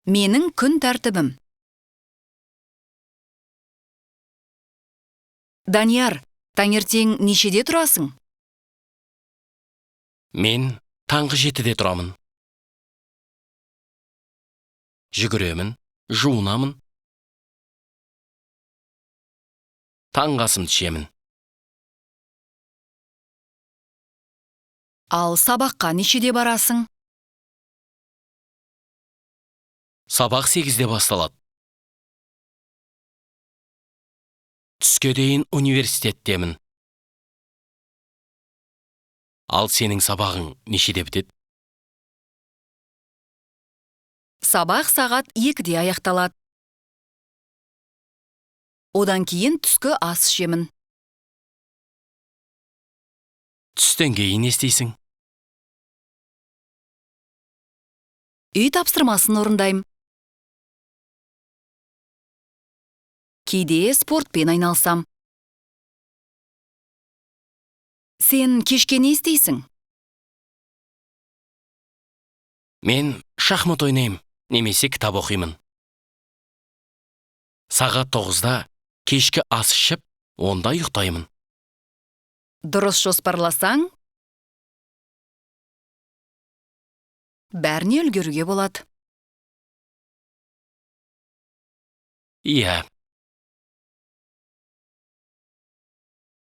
Менің күн тәртібім. Данияр, таңертең нешеде тұрасың? Мен таңғы 7-де тұрамын. Жүгіремін, жуынамын. Таңғы асымды ішемін. Ал сабаққа нешеде барасың? Сабақ 8-де басталады. Түске дейін университеттемін. Ал сенің сабағың нешеде бітеді? Сабақ сағат 2-де аяқталады. Одан кейін түскі ас ішемін. Түстен кейін не істейсің? Үй тапсырмасын орындаймын. Кейде спортпен айналысам. Сен кешке не істейсің? Мен шахмат ойнаймын, немесе кітап оқимын. Сағат 9-да кешкі ас ішіп, онда ұйықтаймын. Дұрыс жоспарласаң, бәріне үлгеруге болады. Иә.